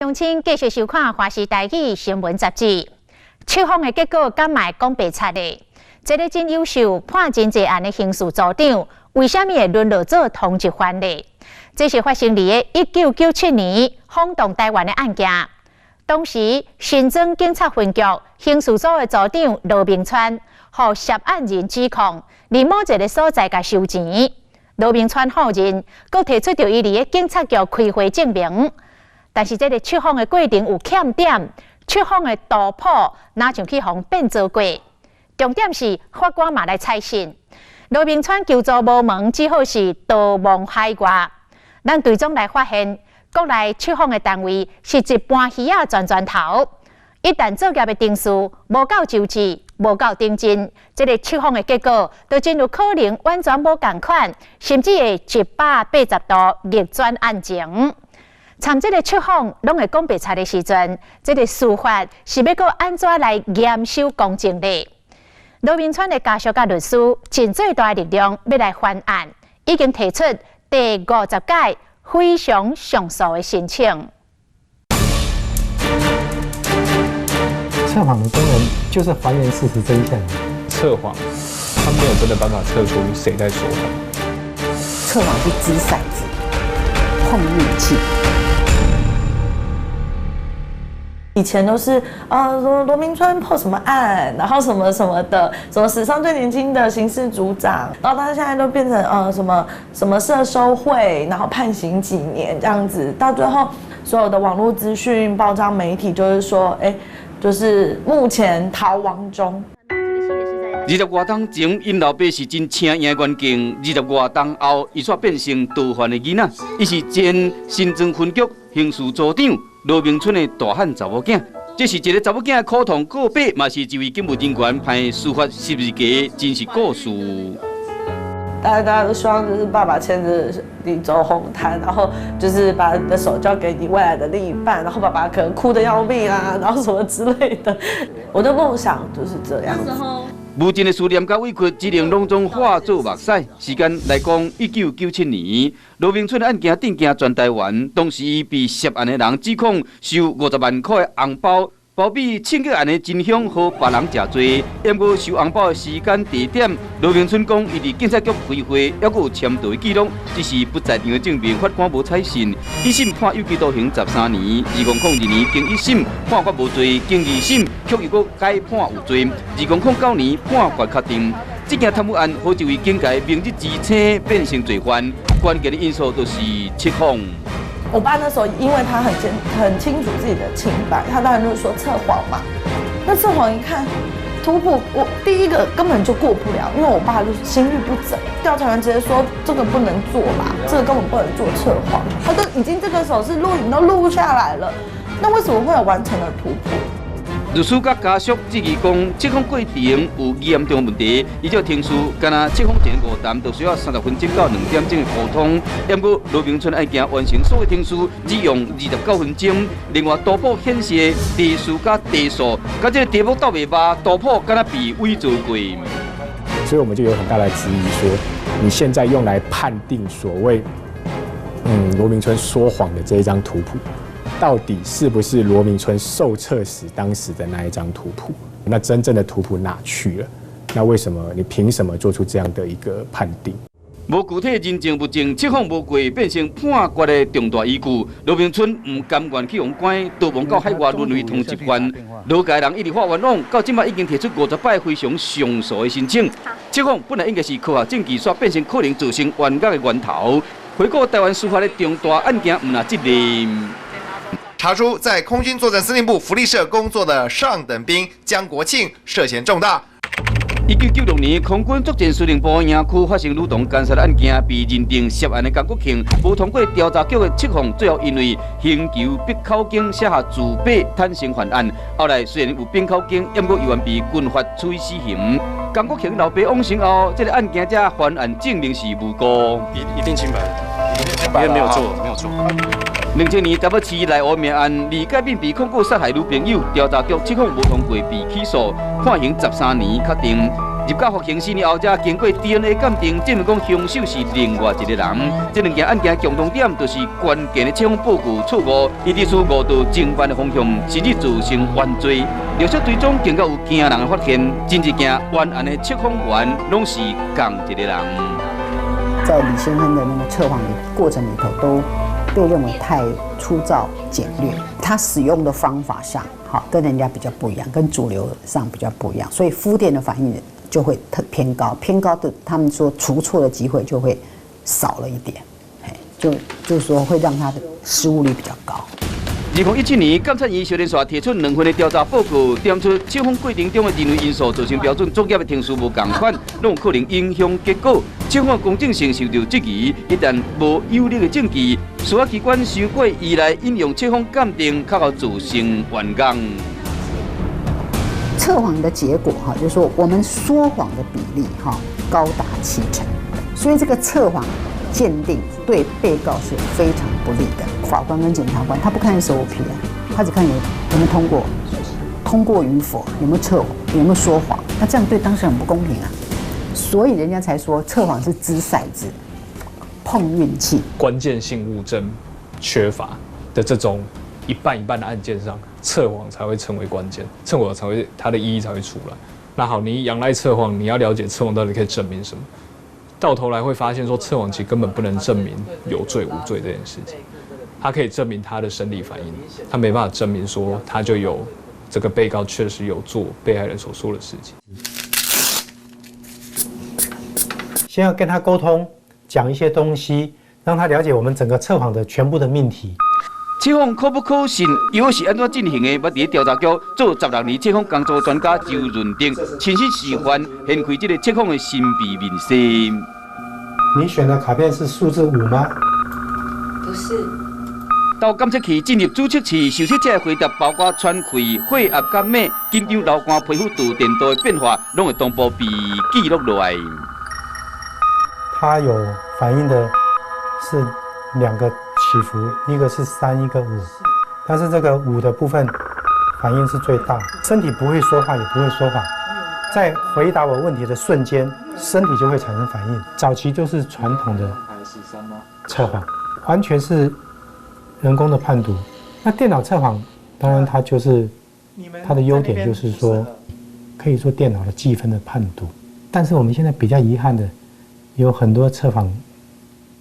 鄉親繼續收看華視台語新聞雜誌。測謊的結果敢會講白賊的？這个真優秀、判真濟案的刑事組長，為啥物會淪落做通緝犯呢？這是發生佇1997年轟動台灣的案件。當時新莊警察分局刑事組的組長羅銘川，予涉案人指控，佇某一个所在共收錢。羅銘川否認，閣提出著伊佇警察局開會證明。但是這个測謊的過程有欠點，測謊的圖譜若像去予變造過。重點是法官嘛來採信。羅銘川求助無門，只好是逃亡海外。咱追蹤來發現，國內測謊的單位是一般魚仔全全頭。一旦作業的程序無夠周至、無夠認真，這个測謊的結果就真有可能完全無仝款，甚至會180度逆轉案情。參這个測謊攏會講白賊的時陣，這个司法是欲閣按怎來嚴守公正呢？羅銘川的家屬佮律師盡最大的力量欲來翻案，已經提出第50屆非常上訴的申請。測謊的功能就是還原事實真相。測謊，他沒有真的辦法測出誰在說謊。測謊是擲骰子，碰運氣。以前都是說羅銘川破什麼案，然後什麼什麼的，什麼史上最年輕的刑事組長，然後他現在都變成什麼什麼涉收賄，然後判刑幾年這樣子，到最後所有的網絡資訊、報章媒體就是說，哎，就是目前逃亡中。20外冬前，𪜶老爸是真請贏的環境；20外冬後，伊煞變成逃犯的囡仔。伊是前新莊分局刑事組長羅銘春的大漢查某囝。這是一个查某囝苦痛告白，嘛是一位警務人員判司法十字架真實故事。大家都希望就是爸爸牽着你走紅毯，然後就是把你的手交給你未來的另一半，然後爸爸可能哭得要命啊，然後什麼之類的。我的夢想就是這樣子。無盡的思念佮委屈，只能攏總化做目屎。時間來講，1997年，羅銘春的案件震驚全台灣。當時伊被涉案的人指控收50萬塊的紅包，包庇槍擊案的真兇予別人食罪。毋過收紅包的時間地點，羅銘春講伊佇警察局開會，猶閣有簽到的記錄，只是不在場的證明，法官無採信。一審判有期徒刑13年，2002年經一審判決無罪，經二審卻又閣改判有罪。2009年判決確定，這件貪污案予這位警界明日之星變成罪犯，關鍵的因素就是測謊。我爸那時候，因為他很清楚自己的清白，他當然就是說測謊嘛。那測謊一看，圖譜我第一個根本就過不了，因為我爸就是心律不整。調查員直接說這個不能做啦，這個根本不能做測謊。他都已經這個手勢錄影都錄下來了，那為什麼會有完成的圖譜？律師佮家屬質疑講，測謊過程有嚴重問題，依照程序，敢若測謊前五談就需要30分鐘到2點鐘的溝通。毋過羅銘春案件完成所有程序只用29分鐘。另外，圖譜顯示的地數佮地數，佮這个題目鬥袂捌，圖譜敢若被偽造過。所以我們就有很大的質疑，說你現在用來判定所謂羅銘春說謊的這一張圖譜，到底是不是羅銘春受測時當時的那一張圖譜？那真正的圖譜哪去了？那為什麼你憑什麼做出這樣的一個判定？無具體人證物證，測謊無過，變成判決的重大依據。羅銘春毋甘願去予關，逃亡到海外淪為通緝犯。羅家人一直發冤枉，到這擺已經提出50擺非常上訴的申請。測謊本來應該是科學證據，煞變成可能造成冤獄的源頭。回顧台灣司法的重大案件，毋若這例。查出在空軍作戰司令部福利社工作的上等兵江國慶涉嫌重大。1996年，空軍作戰司令部營區發生女童姦殺案件，被認定涉案的江國慶，無通過調查局的測謊，最後因為刑求閉口徑寫下自白坦承犯案。後來雖然有閉口徑，毋過猶原被軍法處以死刑。江國慶老爸往生後，這个案件才翻案證明是無辜。一定清白，因為沒有做，沒有做。2000年台北市內湖命案，李介敏被控告殺害女朋友，調查局測謊無通過，被起訴，判刑13年，確定。入到服刑4年後，才經過 DNA 鑑定，證明講兇手是另外一個人。這兩件案件共同點就是關鍵的測謊報告錯誤，伊致使誤導偵辦的方向，甚至造成冤罪。陸續追蹤，更加有驚人的發現，真濟件冤案的測謊員攏是仝一個人。在李先亨的那個測謊的過程裡頭，都被認為太粗糙簡略，他使用的方法上，好跟人家比較不一樣，跟主流上比較不一樣，所以複電的反應就會特偏高，偏高的他們說除錯的機會就會少了一點，就是說會讓他的失誤率比較高。2017年，監察院小連續提出兩份的調查報告，點出測謊過程中的人為因素造成標準作業的程序無仝款，攏有可能影響結果。測謊公正性受到質疑，一旦無有力的證據，司法機關傷過依賴引用測謊鑑定，較好造成冤案。測謊的結果哈，就是說我們說謊的比例哈高達70%，所以這個測謊鑑定對被告是非常不利的。法官跟檢察官他不看 SOP 啊，他只看有沒有通過，通過與否，有沒有測，有沒有說謊，那這樣對當事人很不公平啊。所以人家才說測謊是擲骰子，碰運氣。關鍵性物證缺乏的這種一半一半的案件上，測謊才會成為關鍵，測謊才會它的意義才會出來。那好，你仰賴測謊，你要了解測謊到底可以證明什麼？到頭來會發現說，測謊其實根本不能證明有罪無罪這件事情。它可以證明他的生理反應，他沒辦法證明說他就有這個被告確實有做被害人所說的事情。先要跟他溝通，講一些東西，讓他了解我們整個測謊的全部的命題。測謊可不可信？又是按怎進行的？捌佇調查局做16年測謊工作專家就認定，親身示範掀開這個測謊的神秘面紗。你選的卡片是數字5嗎？不是。到檢測器進入主測試，受測者的回答包括喘氣、血壓減慢、緊張、流汗、皮膚導電度的變化，攏會同步被記錄落來。它有反應的是兩個起伏，一個是3，一個5，但是這個5的部分反應是最大。身體不會說話，也不會說謊，在回答我問題的瞬間，身體就會產生反應。早期就是傳統的測謊，完全是人工的判讀。那電腦測謊，當然它就是它的優點，就是說可以做電腦的計分的判讀。但是我們現在比較遺憾的，有很多測謊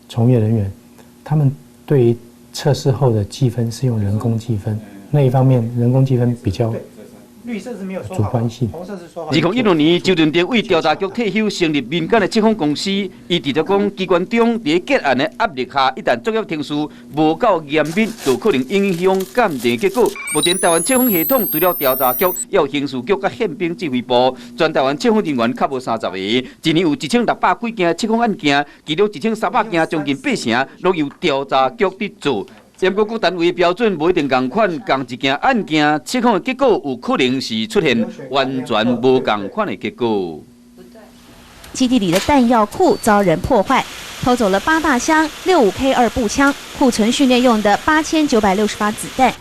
從業人員，他們對於測試後的計分是用人工計分，那一方面人工計分比較主觀性。2016年，周潤德為調查局退休，成立民間的測謊公司。伊直接講，機關中佇結案的壓力下，一旦作業程序無夠嚴密，就可能影響鑑定結果。目前台灣測謊系統除了調查局，也有刑事局佮憲兵指揮部，全台灣測謊人員較無30個，一年有1600幾件測謊案件，其中1300件將近80%，攏由調查局佇做。不過各單位標準無一定仝款，仝一件案件測謊的結果有可能是出現完全無仝款的結果。基地裡的彈藥庫遭人破壞，偷走了8大箱65K2步槍，庫存訓練用的8960發子彈。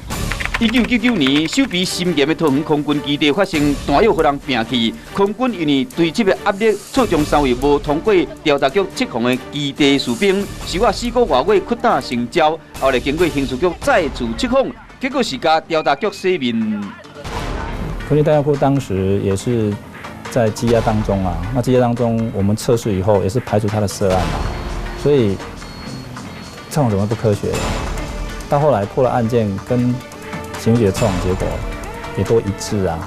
1999年，守備森嚴的桃園空軍基地發生彈藥予人拚去，空軍因為堆積的壓力，錯將3位無通過調查局測謊的基地士兵，受啊4個外月屈打成招。後來經過刑事局再次測謊，結果是共調查局洗面。空軍彈藥庫當時也是在羈押當中啊，那羈押當中我們測試以後也是排除他的涉案啊，所以測謊怎麼不科學？到後來破了案件跟刑事的測謊結果也都一致啊。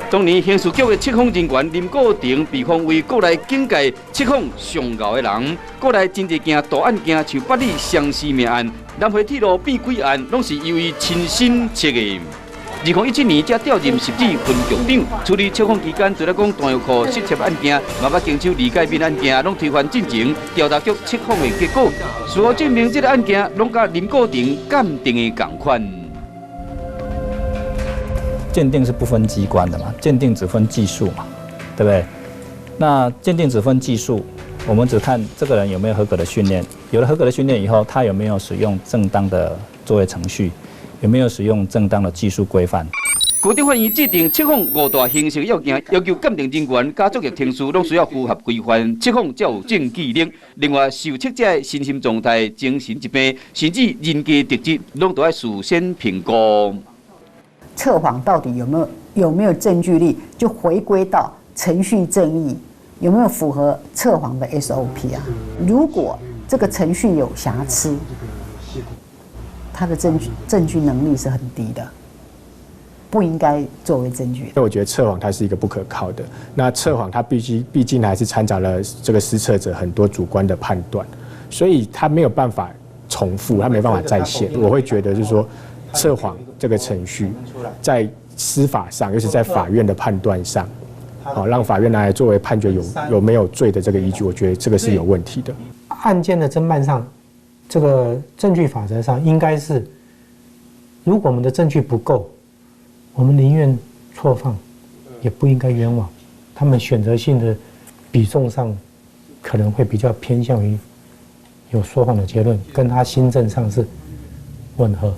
當年刑事局的測謊人員林國成被封為國內警界測謊上𠢕的人。國內真濟件大案件，像八里相思命案、南迴鐵路變軌案，攏是由伊親身測的。2017年，才調任汐止分局長，處理測謊期間，除了講彈藥庫失竊案件，嘛捌經手李介民案件，攏推翻進前調查局測謊的結果。事後證明，這個案件攏佮林國成鑑定的仝款。鑑定是不分機關的嘛，鑑定只分技術嘛，對不對？那鑑定只分技術，我們只看這個人有沒有合格的訓練，有了合格的訓練以後，他有沒有使用正當的作業程序，有沒有使用正當的技術規範。高等法院制定测谎五大形式要件，要求鉴定人员佮作业程序攏需要符合规范，测谎才有证据力。另外，受测者的身心状态、精神疾病，甚至人格特质，攏都爱事先评估。测谎到底有没有证据力？就回归到程序正义，有没有符合测谎的 SOP 啊？如果这个程序有瑕疵，他的证据能力是很低的，不应该作为证据。那我觉得测谎它是一个不可靠的。那测谎它必须毕竟还是掺杂了这个施测者很多主观的判断，所以它没有办法重复，它没办法再现。我会觉得就是说，测谎这个程序在司法上，尤其在法院的判断上，好让法院拿来作为判决有没有罪的这个依据，我觉得这个是有问题的。案件的侦办上，这个证据法则上应该是，如果我们的证据不够，我们宁愿错放，也不应该冤枉。他们选择性的比重上，可能会比较偏向于有说谎的结论，跟他心证上是吻合。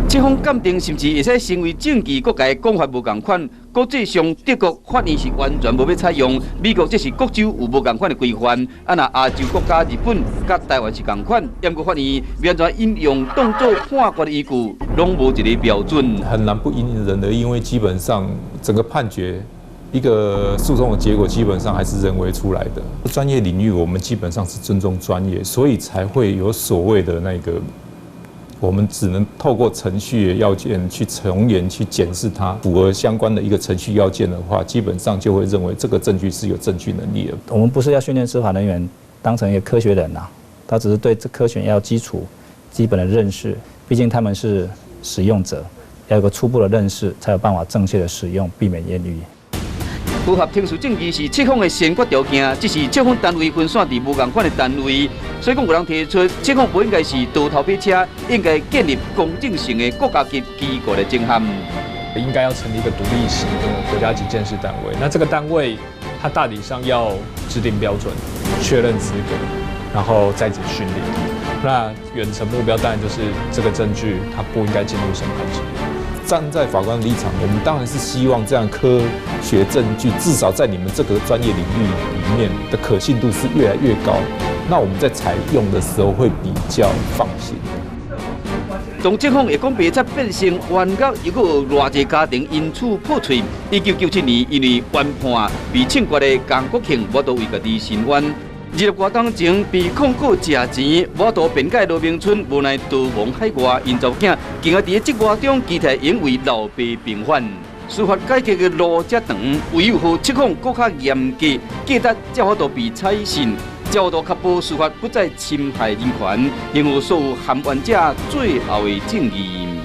测谎鉴定甚至会使成为证据，各界讲法无仝款。国际上，德国法院是完全无欲采用，美国则是各州有无仝款的规范。啊，若亚洲国家日本佮台湾是仝款，毋过法院欲按怎引用当作判决的依据，拢无一个标准。很难不因人而异，因为基本上整个判决一个诉讼的结果，基本上还是人为出来的。专业领域我们基本上是尊重专业，所以才会有所谓的那个。我们只能透过程序的要件去从严去检视它，符合相关的一个程序要件的话，基本上就会认为这个证据是有证据能力的。我们不是要训练司法人员当成一个科学人呐，他只是对这科学要基础、基本的认识，毕竟他们是使用者，要有个初步的认识，才有办法正确的使用，避免冤狱。符合程序正义是测谎的先决条件，只是测谎单位分散伫无仝款的单位，所以讲有人提出，测谎不应该是多头马车，应该建立公正性的国家级机构来整合。应该要成立一个独立型的国家级鉴识单位。那这个单位，它大体上要制定标准、确认资格，然后在职训练。那远程目标当然就是这个证据，它不应该进入审判之列。站在法官的立场，我们当然是希望这样科学证据至少在你们这个专业领域里面的可信度是越来越高。那我们在采用的时候会比较放心。当测谎会讲白贼变成冤狱，又阁有偌济家庭因此破碎。1997年，因为冤判被枪决的江国庆，无法度为家己伸冤。20多冬前被控告食钱，无法度辩解罗明春无奈逃亡海外，𪜶查某囝更加伫咧折磨中期待会为老爸平反。司法改革的路遮长，唯有予测谎阁较严格，价值才有法度被采信，才有法度确保司法不再侵害人权，还予所有含冤者最后的正义。